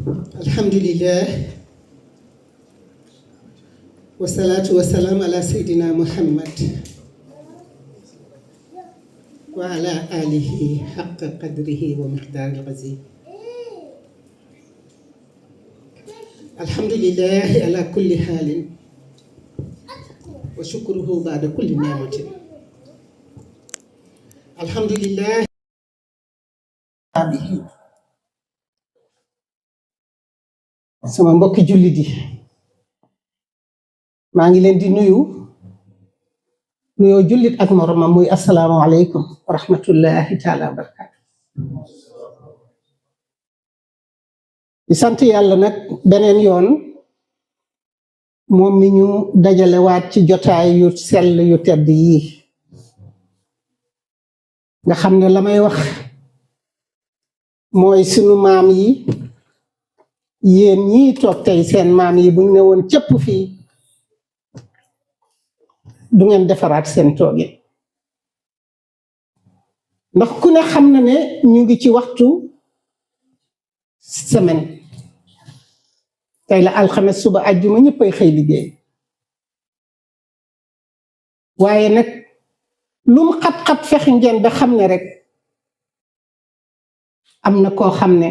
alhamdulillah wasalaatu wasalaam ala seydina muhammad wa ala alihi xaqa qadrihi wa miqdaaril aziim alhamdulillah ala kulli xaalin wa shukruhu baada kulli ni'matin alhamdulillah sama mbokki jullit yi maa ngi leen di nuyoo jullit ak moromam muy assalaamu aleykum wa rahmatullahi taala wa barakaatu di sant yàlla nag beneen yoon moom mi ñu dajale waat ci jotaay yu sell yu tedd yii nga xam ne la may wax mooy sunu maam yi yéen ñii toog tey seen maam yi buñ ne woon cëpp fii du ngeen defaraat seen toogin ndax ku ne xam na ne ñu ngi ci waxtu semaine tey la alxames suba àjjuma ñëppay xëy liggéey waaye nag lum xat-xat fexe ngeen ba xam ne rek am na koo xam ne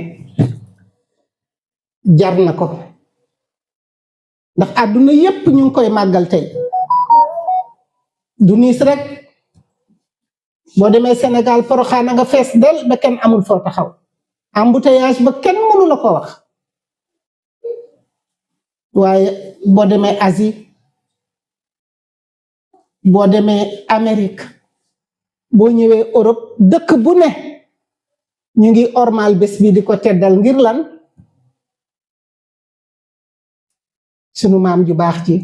jar na ko ndax àdduna yépp ñu ngi koy màggal tey du niis rek boo demee Sénégal Porokhane nga fees del ba kenn amul foo taxaw embouteillage ba kenn mënu la ko wax waaye boo demee Asie boo demee Amérique boo ñëwee Europe dëkk bu ne ñu ngi ormal bés bi di ko teddal ngir lan sunu maam ju baax ji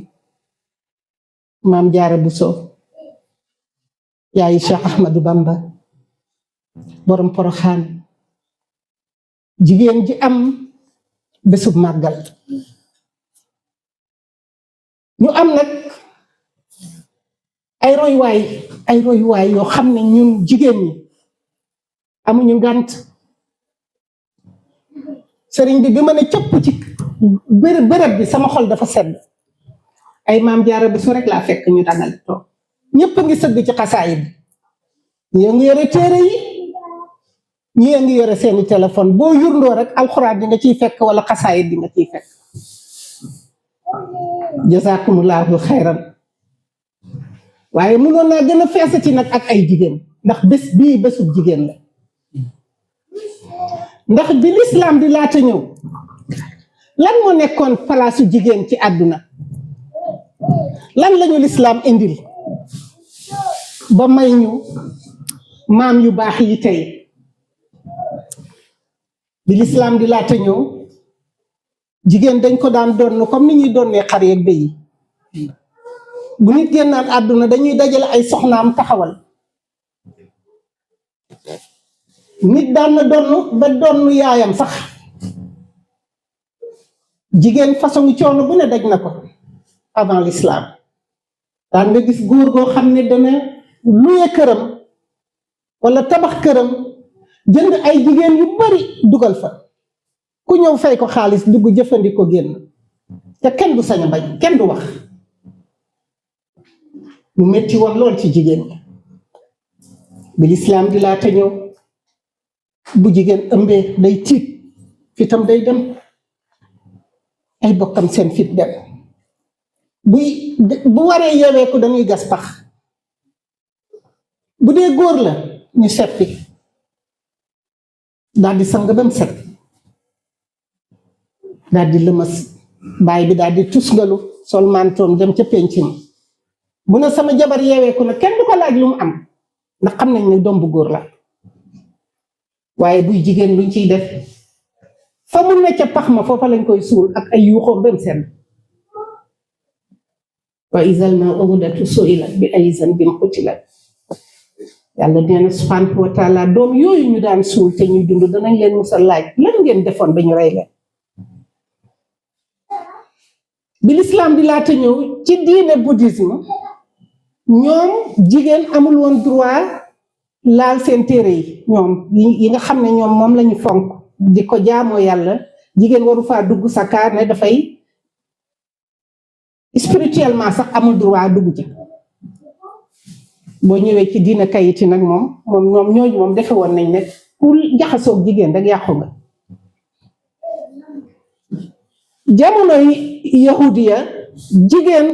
maam Jaara Buso yaayi Cheikh Ahmadou Bamba borom Porokhane jigéen ji am bésub màggal ñu am nag ay royuwaay yoo xam ne ñun jigéen ñi amuñu ngànt sëriñ bi ma ne cëpp ci bërëb bi sama xol dafa sedd ay maam Jaara Buso rek laa fekk ñu dangal toog ñëpp a ngi sëgg ci xasaayid ñi ngi yore téere yi ñi ngi yore seeni téléphone boo yurndoo rek alxuraan di nga ciy fekk wala xasaayid di nga ciy fekk jazakumullahu xayran waaye mënoon naa gën a feesati nag ak ay jigéen ndax bés bii bésub jigéen la ndax bi lislaam di laata ñëw lan moo nekkoon palaasu jigéen ci àdduna lan lañu lislaam indil ba may ñu maam yu baax yi tey bi lislaam di laata ñëw jigéen dañ ko daan donn comme ni ñuy donnee xar yeeg béy yi bu nit génnaat àdduna dañuy dajale ay soxnaam taxawal nit daan na donn ba donn yaayam sax jigéen façon coono bu ne daj na ko avant l'islam daan nga gis góor goo xam ne dana luye këram wala tabax këram jënd ay jigéen yu bari dugal fa ku ñëw fay ko xaalis dugg jëfandikoo génn te kenn du sañ a bañ kenn du wax mu metti woon lool ci jigéen ñi bi lislaam di laata ñëw bu jigéen ëmbee day tiit fitam day dem ay bokkam seen fit dem bu waree yeweeku dañuy gas pax bu dee góor la ñu seppi daal di sang ba mu set daal di lëmas baay bi daal di tusngalu sol mantoom dem ca penc ma bu ne sama jabar yeweeku na kenn du ko laaj lu mu am ndax xam nañ ne doom bu góor la waaye buy jigéen luñ ciy def fa mu ne ca pax ma foofa lañ koy suul ak ay yuuxoom ba mu set wa izal maw'udatu su'ilat bi ayyi zanbin qutilat yàlla nee na subhanahu wa taala doom yooyu ñu daan suul te ñuy dund danañ leen musa laaj lan ngeen defoon ba ñu rey leen bi lislaam di laata ñëw ci diine bouddhisme ñoom jigéen amul woon droit laal seen téere yi ñoom yi nga xam ne ñoom moom lañu fonk di ko jaamoo yàlla jigéen waru faa dugg sa kaar ne dafay spirituellement sax amul droit dugg ci. boo ñëwee ci diina kayiti nag moom ñooñu moom defe woon nañ ne ku jaxasoog jigéen rek yàqu nga. jamonoy yahudiya jigéen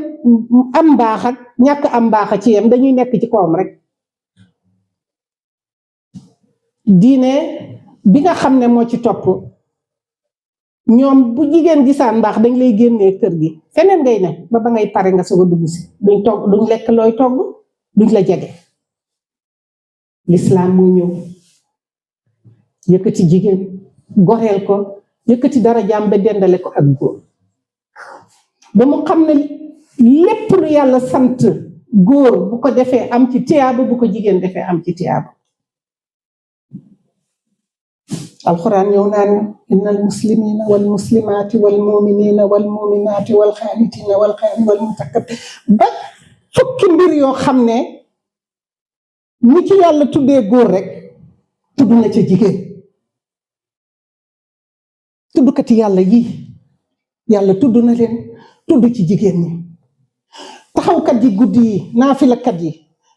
am mbaax ak ñàkk am mbaax ci yem dañuy nekk ci kawam rek. diine bi nga xam ne moo ci topp ñoom bu jigéen gisaan mbaax dañ lay génnee kër gi feneen ngay ne ba ngay pare nga soog a dugg si duñ lekk looy togg duñ la jege. lislaam moo ñëw yëkkati jigéen goreel ko yëkkati dara jaam ba dendale ko ak góor ba mu xam ne lépp lu yàlla sant góor bu ko defee am ci tiyaaba bu ko jigéen defee am ci tiyaaba. alquran ñëw naan inna al muslimina wal muslimaati wal muminina wal muminaati wal xaanitina wal xaani wal mutakat ba fukki mbir yoo xam ne ni ci yàlla tuddee góor rek tudd na ca jigéen. tuddkati yàlla yi yàlla tudd na leen tudd ci jigéen ñi. taxawkat yi guddi yi naafilakat yi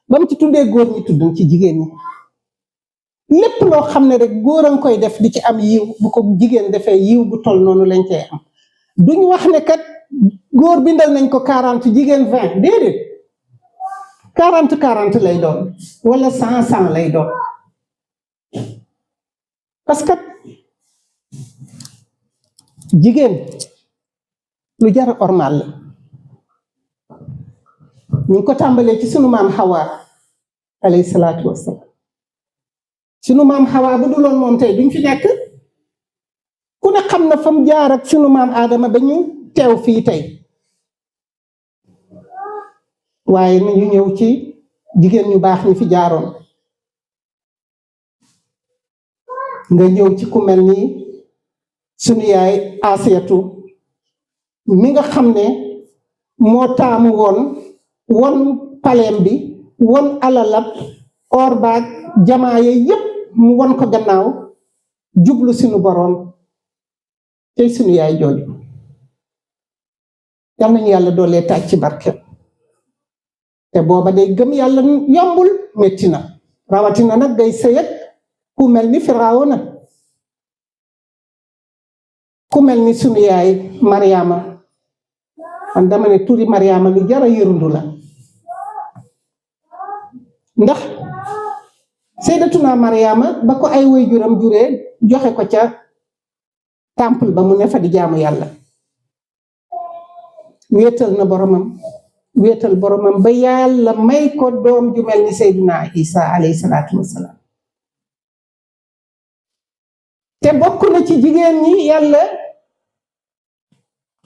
ba mu ci tuddee góor ñi tudd ci jigéen ñi. lépp loo xam ne rek góor a nga koy def di ci am yiw bu ko jigéen defee yiw bu toll noonu lañ cee am. duñ wax ne kat góor bindal nañ ko 40 jigéen 20 déedéet 40 lay doon wala 100 lay doon. parce que jigéen lu jar ormal la. ñu ngi ko tàmbalee ci sunu maam Hawa alayhi salaatu wassalaam. sunu maam Hawa bu duloon moom tey duñ fi nekk. ku ne xam na fa mu jaar ak sunu maam Adama ba ñu teew fii tey. waaye nañu ñëw ci jigéen ñu baax ñi fi jaaroon. nga ñëw ci ku mel ni sunu yaay Asiyatu mi nga xam ne moo taamu won paleem bi won alalab or baag jamaa yépp mu won ko gannaaw jublu sunu boroom tey sunu yaay jooju yal nañu yàlla doolee taaj ci barke. te booba day gëm yàlla yombul metti na rawatina nag day sëyat ku mel ni Firawna ku mel ni sunu yaay Mariama man dama ne turi Mariama lu jara yërundu la ndax Sayyidatuna Mariama ba ko ay waajuram juree joxe ko ca temple ba mu ne fa di jaamu yàlla wéetal na boromam ba yàlla may ko doom ju mel ni Seydina Isa alayhi salaatu wassalaam. te bokk na ci jigéen ñi yàlla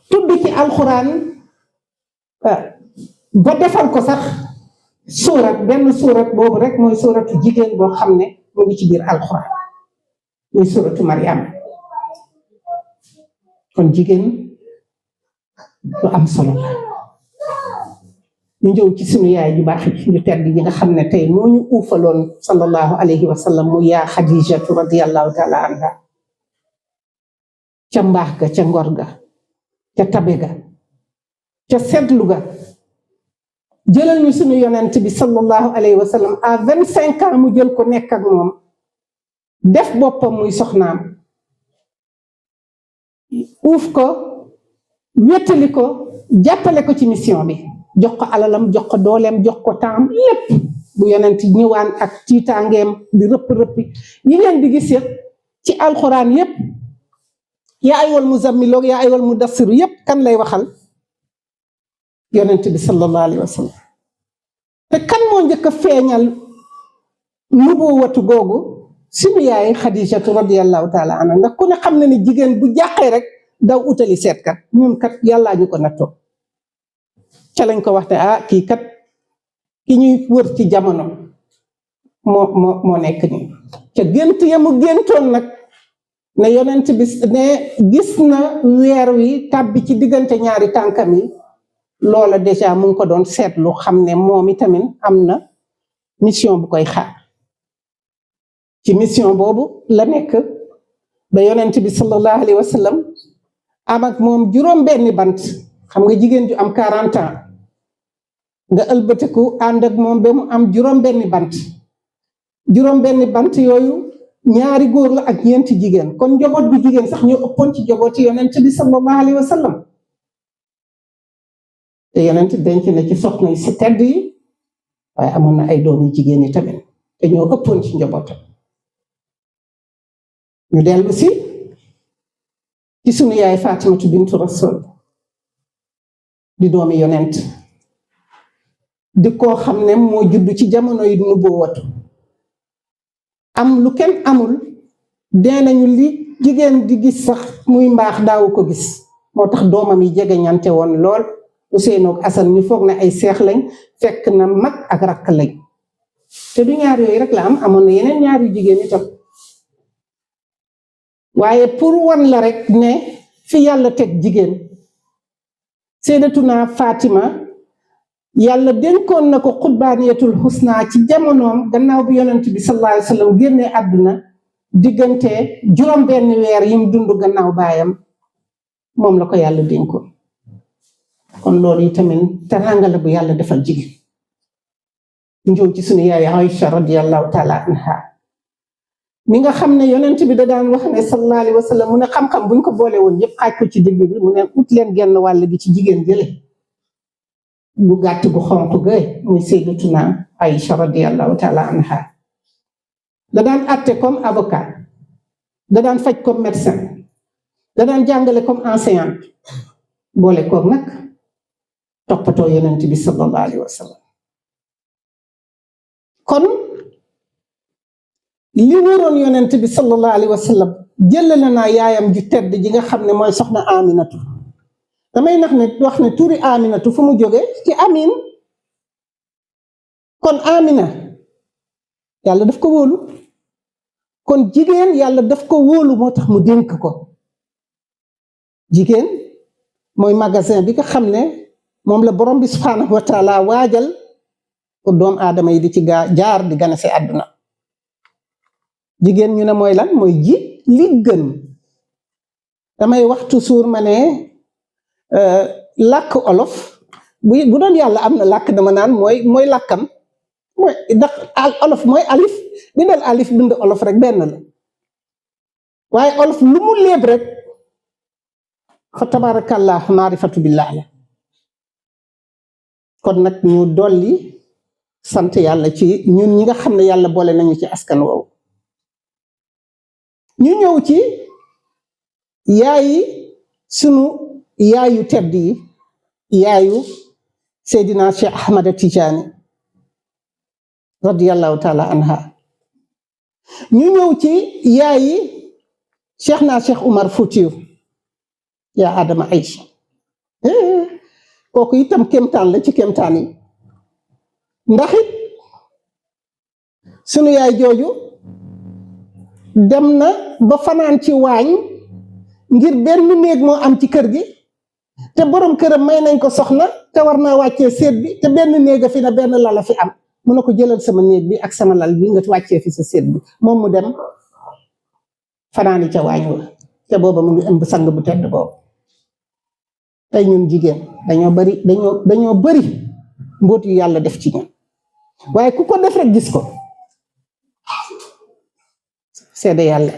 tudd ci alxuraan ba defal ko sax benn suurat boobu rek mooy suuratu jigéen boo xam ne mu ngi ci biir alxuraan muy suuratu Maryam. kon jigéen lu am solo la. ñu ñëw ci sunu yaay ju baax ju tedd yi nga xam ne tey moo ñu uufaloon sallallahu alayhi wa sallam mu yaa Xadijatu radiyallahu taala anha ca mbaax ga ca ngor ga ca tabe ga ca seetlu ga jëlal ñu sunu yonent bi sallallahu alayhi wa sallam à 25 ans mu jël ko nekk ak moom def boppam muy soxnaam uuf ko wéttali ko jàppale ko ci mission bi jox ko alalam jox ko dooleem jox ko temps lépp bu yonent ñëwaan ak tiitaangeem di rëpp yi ngeen di gis yëpp ci alxuraan yëpp yaa ayyuhal muzammilu yaa ayyuhal mudassiru yëpp kan lay waxal yonent bi sallallahu alayhi wa sallam. te kan moo njëkk a feeñal nubuwatu googu sunu yaay Xadijatu radiyallahu taala anha ndax ku ne xam na ni jigéen bu jàqee rek daw utali seetkat ñun kat yàllaa ñu ko nattoo ca lañ ko wax ne kii kat ki ñuy wër ci jamono moo nekk nii ca gént ya mu géntoon nag ne yonent bi ne gis na weer wi tàbbi ci diggante ñaari tànkam yi loola déjà mu ngi ko doon seetlu xam ne moom itamit am na mission bu koy xaar ci mission boobu la nekk ba yonent bi sallallahu alayhi wa sallam am ak moom juróom-benni bant. xam nga jigéen ju am 40 ans nga ëlbatiku ànd ak moom ba mu am juróom-benni bant. juróom-benni bant yooyu ñaari góor la ak ñeenti jigéen kon njaboot bi jigéen sax ñoo ëppoon ci njabooti yonent bi sallallahu alayhi wa sallam. te yonent denc na ci soxna yi si tedd yi waaye amoon na ay doomi jigéen yi tamit te ñoo ëppoon ci njabootam. ñu dellu si ci sunu yaay Fatimatu bintu Rasul di doomi yonent di koo xam ne moo judd ci jamono yi nubuwatu am lu kenn amul. dee nañu li jigéen di gis sax muy mbaax daawu ko gis moo tax doomam yi jege ñante woon lool. Ousseynou ak Assane ñu foog ne ay seex lañ fekk na mag ak rakk lañ te du ñaar yooyu rek la am amoon na yeneen ñaar yu jigéen itam. waaye pour wan la rek ne fi yàlla teg jigéen Sayyidatuna Fatima yàlla dénkoon na ko xutbaaniyatul husna ci jamonoom gannaaw bi yonent bi sallallahu alayhi wa sallam génnee àdduna diggante juróom-benn weer yim dund gannaaw baayam moom la ko yàlla dénkoon. kon loolu yi tamit teraanga la bu yàlla defal jigéen. ñëw ci sunu yaay Aïcha radiyallahu taala anha mi nga xam ne yonent bi da daan wax ne sallallahu alayhi wa sallam mu ne xam-xam buñ ko boole woon yëpp xaaj ko ci digg bi mu ne ut leen genn wàll gi ci jigéen jële bu gàtt bu xonq gay muy Sayyidatuna Aïcha radiyallahu taala anha. da daan atte comme avocat da daan faj comme médecin da daan jàngale comme enseignante boole koog nag toppatoo yonent bi sallallahu alayhi wa sallam. kon li waroon yonent bi sallallahu alayhi wa sallam jëlale naa yaayam ju tedd ji nga xam ne mooy soxna Aminatu. damay wax ne turi Aminatu fu mu jóge ci amin. kon Amina yàlla daf ko wóolu. kon jigéen yàlla daf ko wóolu moo tax mu dénk ko. jigéen mooy magasin bi nga xam ne moom la borom bi subhaanahu wa taala waajal pour doom aadama yi di ci jaar di gane si àdduna. jigéen ñu ne mooy lan mooy ji li gën. damay wax toujours ma ne làkk olof bu doon yàlla am na làkk dama naan mooy làkkam mooy ndax olof mooy alif bindal alif bind olof rek benn la waaye olof lu mu léeb rek fa tabarakallah maarifatu billah la. kon nag ñu dolli sant yàlla ci ñun ñi nga xam ne yàlla boole nañu ci askan woowu. ñu ñëw ci yaayi sunu yaayu tedd yi yaayu Seydina Cheikh Ahmada Tijaani radiyallahu taala anha. ñu ñëw ci yaayi Cheikh naa Cheikh Umar Fuutiyu yaa Adama Aïcha kooku itam kéemtaan la ci kéemtaan yi. ndax it sunu yaay jooju dem na ba fanaan ci waañ ngir benn néeg moo am ci kër gi te borom këram may nañ ko soxna te war naa wàccee séet bi te benn néeg a fi na benn lala fi am mu ne ko jëlal sama néeg bi ak sama lal bi nga wàccee fi sa séet bi moom mu dem fanaani ca waañ wa te booba mu ngi ëmb sang bu tedd boobu. tey ñun jigéen dañoo bari mbóot yu yàlla def ci ñun waaye ku ko def rek gis ko seede yàlla.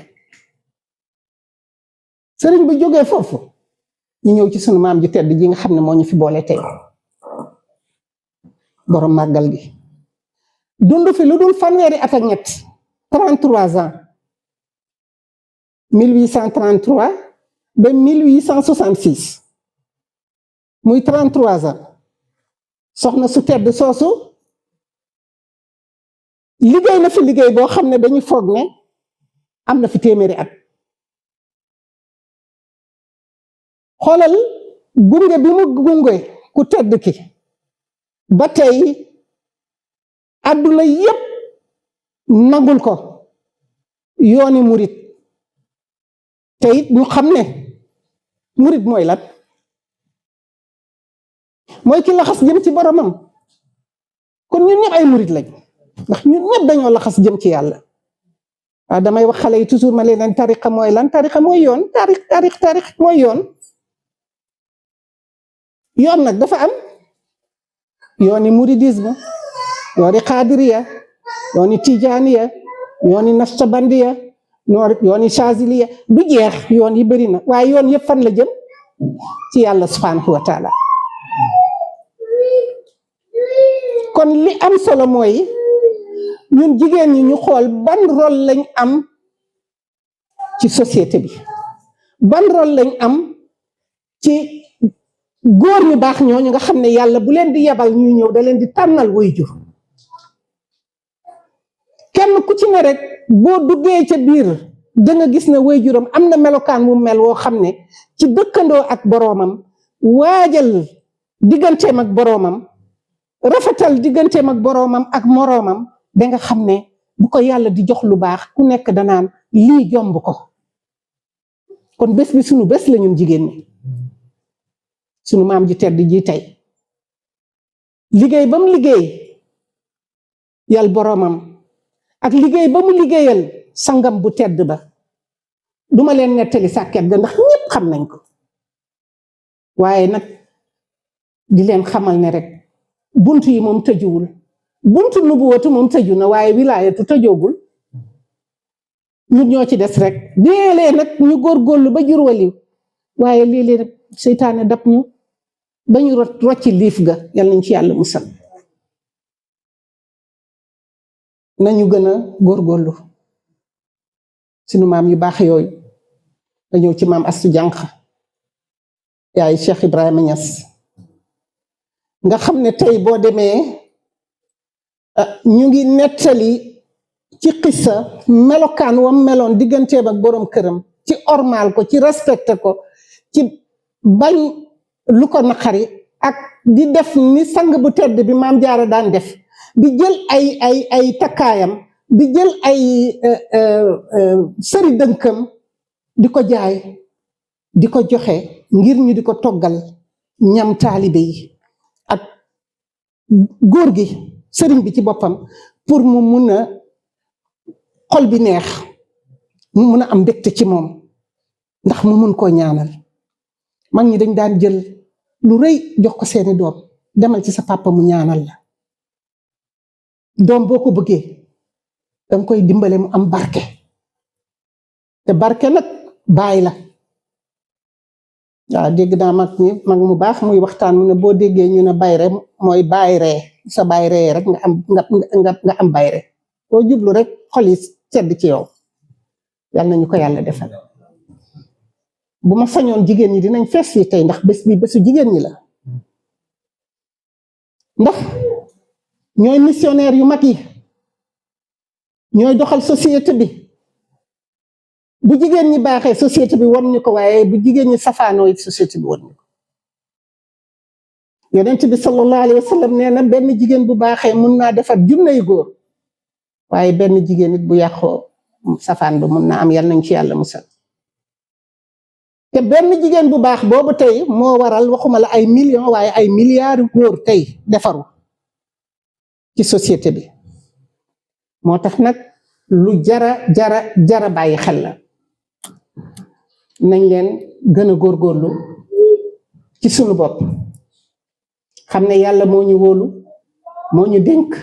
sëriñ bi jógee foofu ñu ñëw ci sunu maam ji tedd ji nga xam ne moo ñu fi boole tey borom màggal gi dund fi lu dul fanweeri at ak ñett 33 ans 1833 ba 1866 muy 33 ans soxna su tedd soosu liggéey na fi liggéey boo xam ne dañu foog ne am na fi téeméeri at. xoolal gunge bi mu gunge ku tedd ki ba tey àdduna yépp nangul ko yooni murit te it ñu xam ne murit mooy lan mooy ki laxas jëm ci boromam. kon ñun ñëpp ay murit lañ ndax ñun ñëpp dañoo laxas jëm ci yàlla damay wax xale yi toujours ma leen tariqa mooy lan tariqa mooy yoon tarix mooy yoon nag dafa am yooni mouridisme yooni xaadiriya yooni tijaniya yooni nashtabandiya yooni chaziliya du jeex yoon yi bëri na waaye yoon yëpp fan la jëm ci yàlla subhanahu wa taala kon li am solo mooy ñun jigéen ñi ñu xool ban rôle lañ am ci société bi ban rôle lañ am ci góor ñu baax ñooñu nga xam ne yàlla bu leen di yebal ñuy ñëw da leen di tànnal waajur kenn ku ci ne rek boo duggee ca biir da nga gis ne waajuram am na melokaan mu mel woo xam ne ci dëkkandoo ak boroomam waajal digganteem ak boroomam rafetal digganteem ak boroomam ak moroomam da nga xam ne bu ko yàlla di jox lu baax ku nekk danaan lii jomb ko kon bés bi sunu bés la ñun jigéen ñi sunu maam ji tedd ji tey liggéey ba mu liggéey yal boroomam ak liggéey ba mu liggéeyal sangam bu tedd ba duma leen nettali sàkket ga ndax ñépp xam nañ ko waaye nag di leen xamal ne rek buntu yi moom tëjuwul buntu nubuwatu moom tëju na waaye wilaayatu tëjoogul ñun ñoo ci des rek léeg-léeg nag ñu góorgóorlu ba jur waliw waaye léeg-léeg rek seytaane dab ñu ba ñu rocci liif ga yal nañ ci yàlla musal nañu gën a góorgóorlu sunu maam yu baax yooyu da ñëw ci maam Astu Jànq yaay Cheikh Ibrahima Niass nga xam ne tey boo demee ñu ngi nettali ci xissa melokaan wam meloon digganteem ak boroom këram ci ormal ko ci respecté ko ci bañ lu ko naqari ak di def ni sang bu tedd bi maam Jaara daan def di jël ay takkaayam di jël ay sëri dënkam di ko jaay di ko joxe ngir ñu di ko toggal ñam taalibe yi ak góor gi sëriñ bi ci boppam pour mu mun a xol bi neex mu mun a am mbégte ci moom ndax mu mun koo ñaanal mag ñi dañ daan jël lu rëy jox ko seeni doom demal ci sa papa mu ñaanal la doom boo ko bëggee danga koy dimbale mu am barke te barke nag baay la waaw dégg naa mag mu baax muy waxtaan mu ne boo déggee ñu ne bayre mooy baay ree sa baay ree rek nga am bayre boo jublu rek xol yi sedd ci yow yal nañu ko yàlla defal bu ma sañoon jigéen ñi dinañ fees fii tey ndax bés bi bésu jigéen ñi la ndax ñooy missionnaire yu mag yi ñooy doxal société bi bu jigéen ñi baaxee société bi won ñu ko waaye bu jigéen ñi safaanoo it société bi won ñu ko yonent bi sallallahu alayhi wa sallam nee na benn jigéen bu baaxee mun naa defar junney góor waaye benn jigéen it bu yàqoo safaan ba mun naa am yal nañ ci yàlla musal te benn jigéen bu baax boobu tey moo waral waxuma la ay millions waaye ay milliards góor tey defaru ci société bi moo tax nag lu jara bàyyi xel la nañ leen gën a góorgóorlu ci sunu bopp xam ne yàlla moo ñu wóolu moo ñu dénk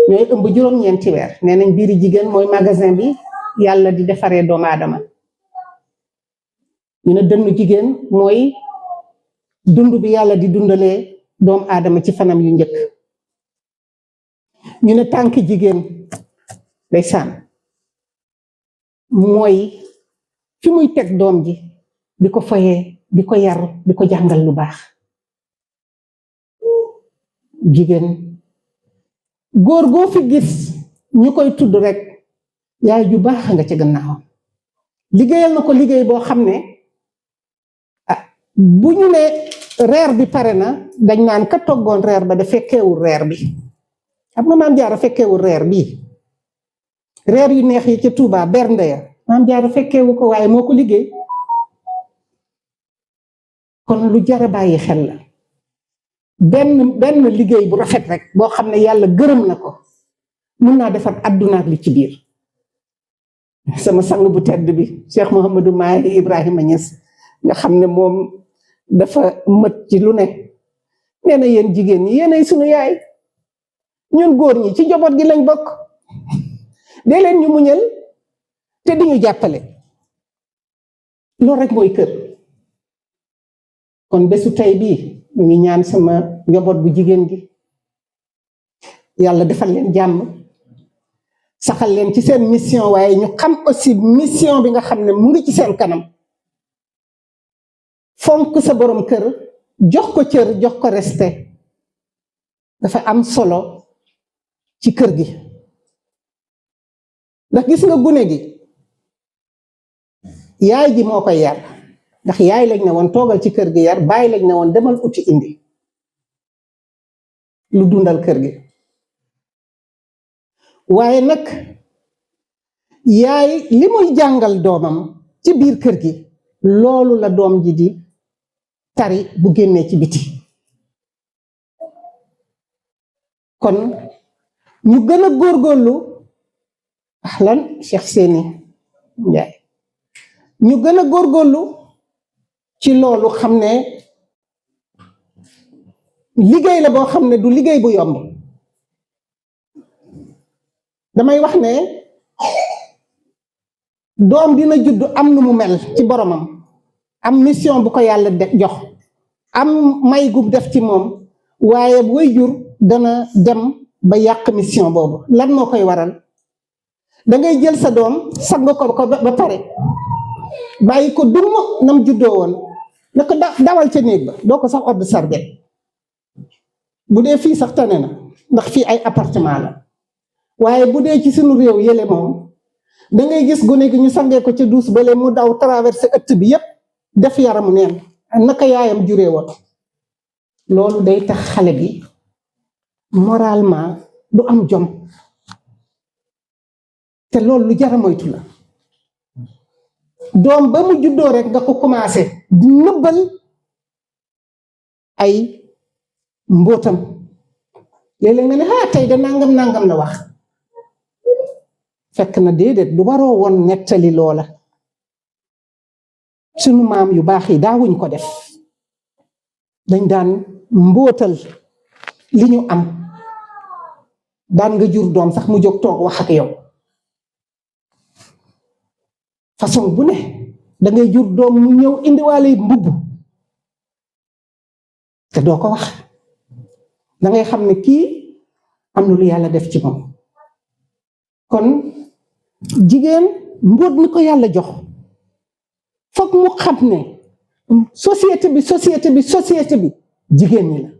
ñooy ëmb juróom-ñeenti weer nee nañ biiri jigéen mooy magasin bi yàlla di defaree doomu aadama ñu ne dënnu jigéen mooy dund bi yàlla di dundalee doomu aadama ci fanam yu njëkk ñu ne tànk jigéen ndeysaan mooy fi muy teg doom ji di ko foyee di ko yar di ko jàngal lu baax jigéen góor goo fi gis ñu koy tudd rek yaay ju baax nga ci gannaawam liggéeyal na ko liggéey boo xam ne bu ñu ne reer bi pare na dañ naan ka toggoon reer ba da fekkeewul reer bi xam nga maam Jaara fekkeewul reer bii reer yu neex yi ca Touba bernde ya maam Jaara fekkeewu ko waaye moo ko liggéey kon lu jara bàyyi xel la benn liggéey bu rafet rek boo xam ne yàlla gërëm na ko mun naa defar àdduna ak li ci biir sama sang bu tedd bi Cheikh Mouhamadou Mahi Ibrahima Niass nga xam ne moom dafa mët ci lu ne nee na yéen jigéen ñi yéenay sunu yaay ñun góor ñi ci njaboot gi lañ bokk dee leen ñu muñal te di ñu jàppale loolu rek mooy kër. kon bésu tey bii ñu ngi ñaan sama njaboot bu jigéen gi yàlla defal leen jàmm saxal leen ci seen mission waaye ñu xam aussi mission bi nga xam ne mu ngi ci seen kanam fonk sa borom kër jox ko cër jox ko respect dafa am solo ci kër gi ndax gis nga gune gi yaay ji moo koy yar ndax yaay lañ ne woon toogal ci kër gi yar bàyyi lañ ne woon demal uti indi lu dundal kër gi waaye nag yaay li muy jàngal doomam ci biir kër gi loolu la doom ji di tari bu génnee ci biti kon ñu gën a góorgóorlu ahlan Cheikh Séni Ndiaye ñu gën a góorgóorlu ci loolu xam ne liggéey la boo xam ne du liggéey bu yomb damay wax ne doom dina judd am nu mu mel ci boromam am mission bu ko yàlla jox am may gu def ci moom waaye waajur dana dem ba yàq mission boobu lan moo koy waral dangay jël sa doom sang ko ba pare bàyyi ko dum nam juddoo woon na ko dawal ca néeg ba doo ko sax observé bu dee fii sax tane na ndax fii ay appartement la waaye bu dee ci sunu réew yële moom dangay gis gune gi ñu sangee ko ca duus bale mu daw traversé ëtt bi yépp def yaramu neen naka yaayam juree woon loolu day tax xale bi moralement du am jom te loolu lu jara moytu la doom ba mu juddoo rek nga ko commencé di nëbbal ay mbóotam léeg-léeg nga ne tey de nangam la wax fekk na déedéet du waroo woon nettali loola sunu maam yu baax yi daawuñ ko def dañ daan mbóotal li ñu am daan nga jur doom sax mu jóg toog wax ak yow façon bu ne dangay jur doom mu ñëw indiwaale mbubb te doo ko wax dangay xam ne kii am na lu yàlla def ci moom kon jigéen mbóot mi ko yàlla jox foog mu xam ne société bi jigéen ñi la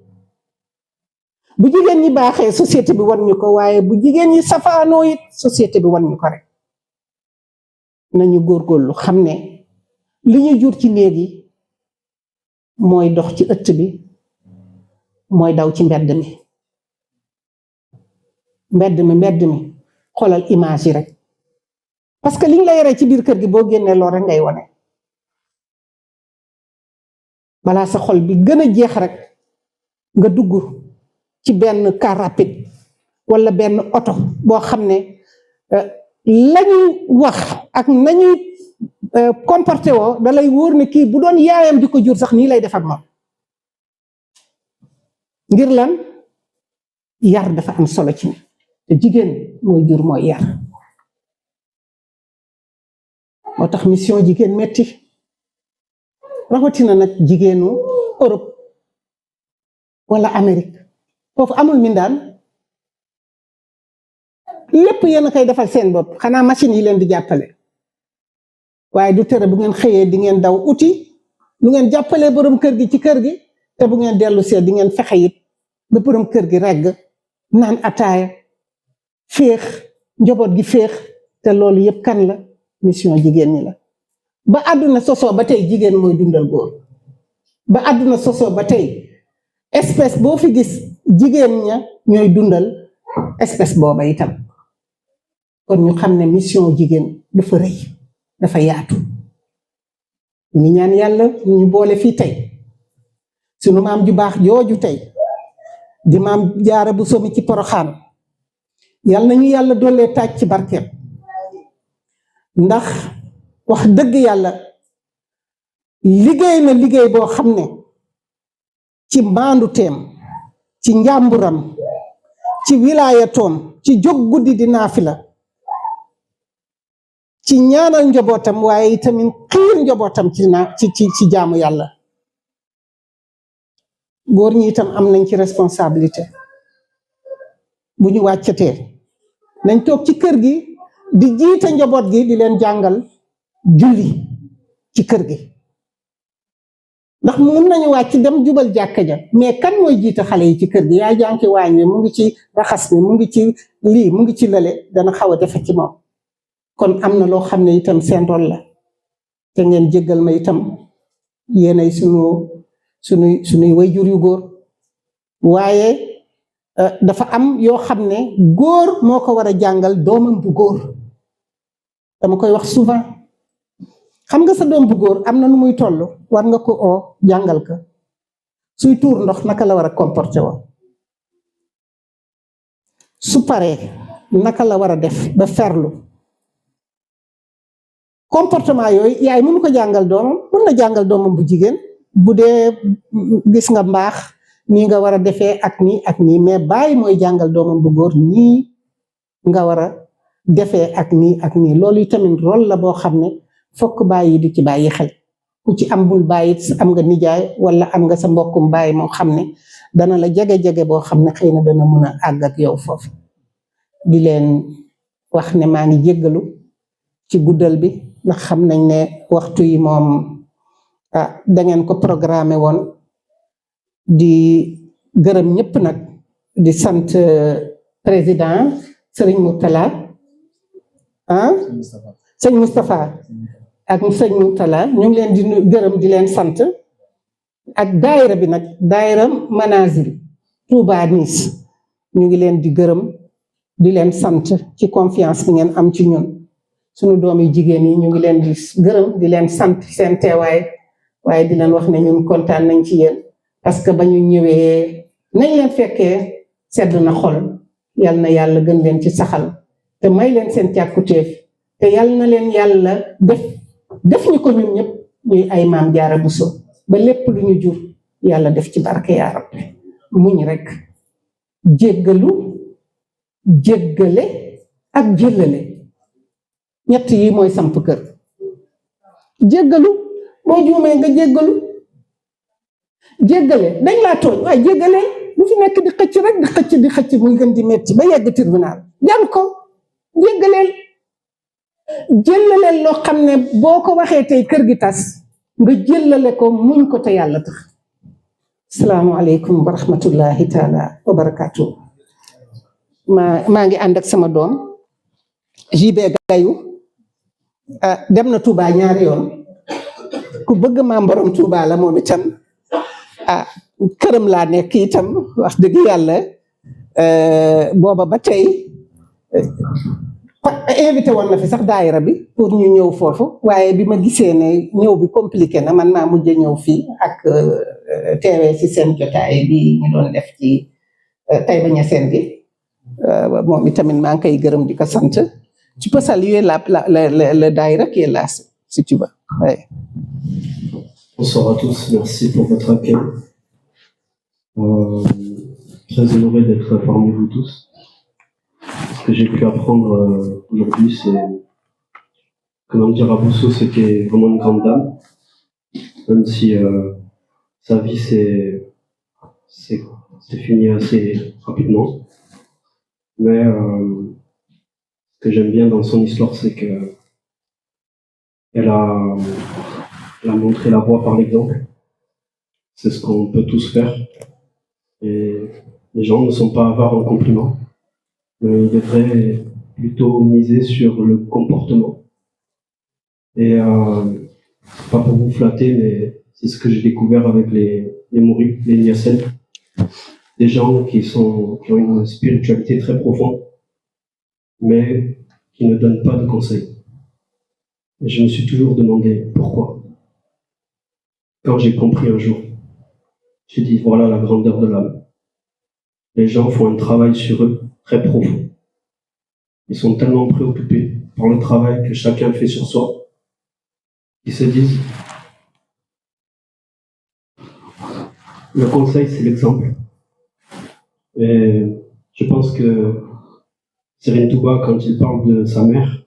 bu jigéen ñi baaxee société bi wan ñu ko waaye bu jigéen ñi safaanoo it société bi wan ñu ko rek nañu góorgóorlu xam ne li ñuy jur ci néeg yi mooy dox ci ëtt bi mooy daw ci mbedd mi xoolal image yi rek parce que liñ la yore ci biir kër gi boo génnee lool rek ngay wone balaa sa xol bi gën a jeex rek nga dugg ci benn car rapide wala benn oto boo xam ne lañuy wax ak nañuy comporté woo da lay wóor ne kii bu doon yaayam di ko jur sax nii lay def ak moom ngir lan yar dafa am solo ci ni te jigéen mooy jur mooy yar moo tax mission jigéen metti rawatina nag jigéenu Europe wala Amérique foofu amul mindaan lépp yéen a koy defal seen bopp xanaa machine yi leen di jàppale waaye du tere bu ngeen xëyee di ngeen daw uti lu ngeen jàppalee borom kër gi ci kër gi te bu ngeen dellu see di ngeen fexe it ba borom kër gi regg naan ataaya féex njaboot gi féex te loolu yëpp kan la mission jigéen ñi la ba àdduna sosoo ba tey jigéen mooy dundal góor ba àdduna sosoo ba tey espèce boo fi gis jigéen ña ñooy dundal espèce booba itam kon ñu xam ne mission jigéen dafa rëy dafa yaatu ñu ñaan yàlla ñu boole fii tey sunu maam ju baax jooju tey di maam Jaara bu somi ci Poroxaan yàlla nañu yàlla doolee taaj ci barkeem ndax wax dëgg yàlla liggéey na liggéey boo xam ne ci maandu teem ci njàmburam ci wilaayatoom ci jóg guddi di naafila ci ñaanal njabootam waaye tamit xiir njabootam ci jaamu yàlla góor ñi itam am nañ ci responsabilité bu ñu wàccatee nañ toog ci kër gi di jiite njaboot gi di leen jàngal julli ci kër gi ndax mun nañu wàcc dem jubal jàkka ja mais kan mooy jiite xale yi ci kër gi yaa jànki waañ wi mu ngi ci raxas mi mu ngi ci lii mu ngi ci lële dana xaw a defe ci moom kon am na loo xam ne itam seen rôle la te ngeen jéggal ma itam yéenay sunuy wayjur yu góor waaye dafa am yoo xam ne góor moo ko war a jàngal doomam bu góor dama koy wax souvent xam nga sa doom bu góor am na nu muy toll war nga ko oo jàngal ko suy tuur ndox naka la war a comporté woo su paree naka la war a def ba ferlu comportement yooyu yaay mënu ko jàngal doomam mën na jàngal doomam bu jigéen bu dee gis nga mbaax nii nga war a defee ak nii mais bàyyi mooy jàngal doomam bu góor nii nga war a defee ak nii loolu tamit rôle la boo xam ne fokk bàyyi di ci bàyyi xel ku ci am bul bàyyi am nga nijaay wala am nga sa mbokkum bàyyi moo xam ne dana la jege-jege boo xam ne xëy na dana mun a àgg ak yow foofu di leen wax ne maa ngi jéggalu ci guddal bi ndax xam nañ ne waxtu yi moom dangeen ko programmé woon di gërëm ñëpp nag di sant président Serigne Mourtala sëñ Moustapha ak sëñ Mourtala ñu ngi leen di gërëm di leen sant ak daayira bi nag daayira Manazil Touba Nice ñu ngi leen di gërëm di leen sant ci confiance bi ngeen am ci ñun sunu doom yi jigéen yi ñu ngi leen di gërëm di leen sant seen teewaay waaye di leen wax ne ñun kontaan nañ ci yéen parce que ba ñu ñëwee nañ leen fekkee sedd na xol yal na yàlla gën leen ci saxal te may leen seen càkkutéef te yal na leen yàlla def ñu ko ñun ñëpp ñuy ay maam Jaara Buso ba lépp lu ñu jur yàlla def ci barke yaa rabbi muñ rek jéggalu jéggale ak jëllale ñett yi mooy samp kër jéggalu boo juumee nga jéggale dañ laa tooñ waaye jéggaleen bu fi nekk di xëcc rek di xëcc muy gën di metti ba yegg tribunal jan ko jéggaleel jëllaleel loo xam ne boo ko waxee tey kër gi tas nga jëllale ko muñ ko te yàlla tax asalaamaaleykum wa rahmatullahi taala wa barakaatu maa ngi ànd ak sama doom JB Gayu dem na Touba ñaari yoon ku bëgg maam borom Touba la moom itam këram laa nekk itam wax dëgg yàlla booba ba tey invité woon na fi sax daayira bi pour ñu ñëw foofu waaye bi ma gisee ne ñëw bi compliqué na man maa mujj ñëw fii ak teewee ci seen jotaay bi ñu doon def ci Taïba Niassène gi moom itamit maa ngi koy gërëm di ko sant. Tu peux saluer le daïra qui est là, si tu veux. Ouais. Bonsoir à tous, merci pour votre accueil. Très honoré d'être parmi vous tous. Ce que j'ai pu apprendre aujourd'hui, c'est que Mame Diarra Bousso, c'était vraiment une grande dame, même si sa vie s'est finie assez rapidement. Mais ce que j'aime bien dans son histoire, c'est que elle a montré la voie par l'exemple. C'est ce qu'on peut tous faire. Et les gens ne sont pas avares en compliments. Ils devraient plutôt miser sur le comportement. Et pas pour vous flatter, mais c'est ce que j'ai découvert avec les Mourides, les Niassènes. Des gens qui ont une spiritualité très profonde, mais qui ne donnent pas de conseils. Et je me suis toujours demandé pourquoi. Quand j'ai compris un jour, j'ai dit voilà la grandeur de l'âme. Les gens font un travail sur eux très profond. Ils sont tellement préoccupés par le travail que chacun fait sur soi, qui se disent le conseil, c'est l'exemple. Et je pense que Serigne Touba, quand il parle de sa mère,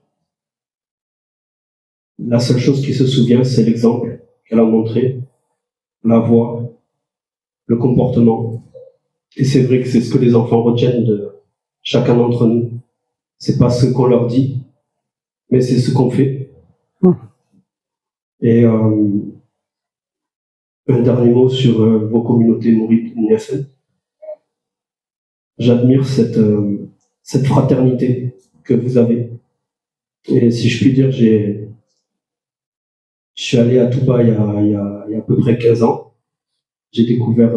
la seule chose qu'il se souvient, c'est l'exemple qu'elle a montré, la voix, le comportement. Et c'est vrai que c'est ce que les enfants retiennent de chacun d'entre nous. C'est pas ce qu'on leur dit, mais c'est ce qu'on fait. Et un dernier mot sur vos communautés mourides Niassène. J'admire cette fraternité que vous avez. Et si je puis dire, je suis allé à Touba il y a à peu près 15 ans. J'ai découvert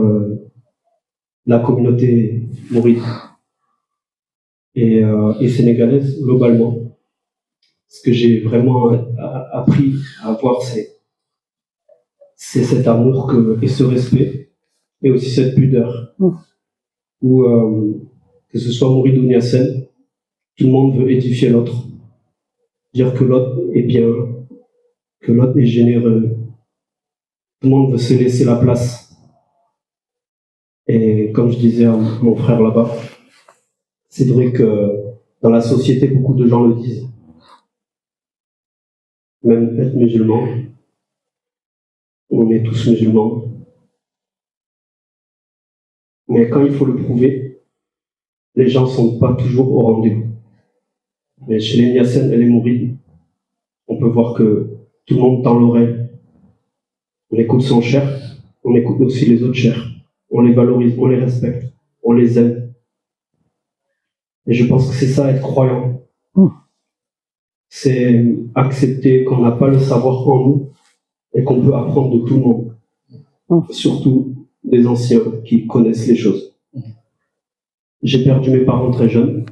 la communauté mouride et sénégalaise globalement. Ce que j'ai vraiment appris à voir, c'est cet amour et ce respect, et aussi cette pudeur, où que ce soit mouride ou Niassène, tout le monde veut édifier l'autre, dire que l'autre est bien, que l'autre est généreux. Tout le monde veut se laisser la place. Et comme je disais à mon frère là-bas, c'est vrai que dans la société, beaucoup de gens le disent. Même être musulman, on est tous musulmans. Mais quand il faut le prouver, les gens ne sont pas toujours au rendez-vous. Mais chez les Niassène et les Mourides, on peut voir que tout le monde tend l'oreille. On écoute son cher, on écoute aussi les autres chers. On les valorise, on les respecte, on les aime. Et je pense que c'est ça être croyant. C'est accepter qu'on n'a pas le savoir en nous et qu'on peut apprendre de tout le monde. Surtout des anciens qui connaissent les choses. J'ai perdu mes parents très jeunes,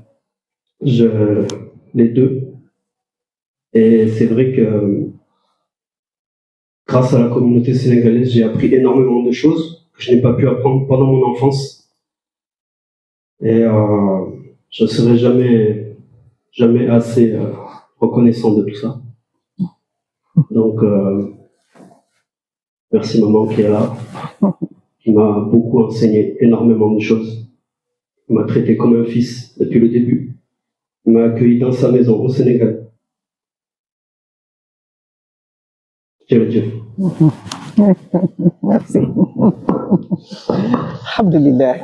les deux. Et c'est vrai que grâce à la communauté sénégalaise, j'ai appris énormément de choses que je n'ai pas pu apprendre pendant mon enfance. Et je ne serai jamais assez reconnaissant de tout ça. Donc, merci maman qui est là, qui m'a beaucoup enseigné énormément de choses. Il m'a traité comme un fils depuis le début. Il m'a accueilli dans sa maison au Sénégal. Dieu. Merci. Alhamdulillah.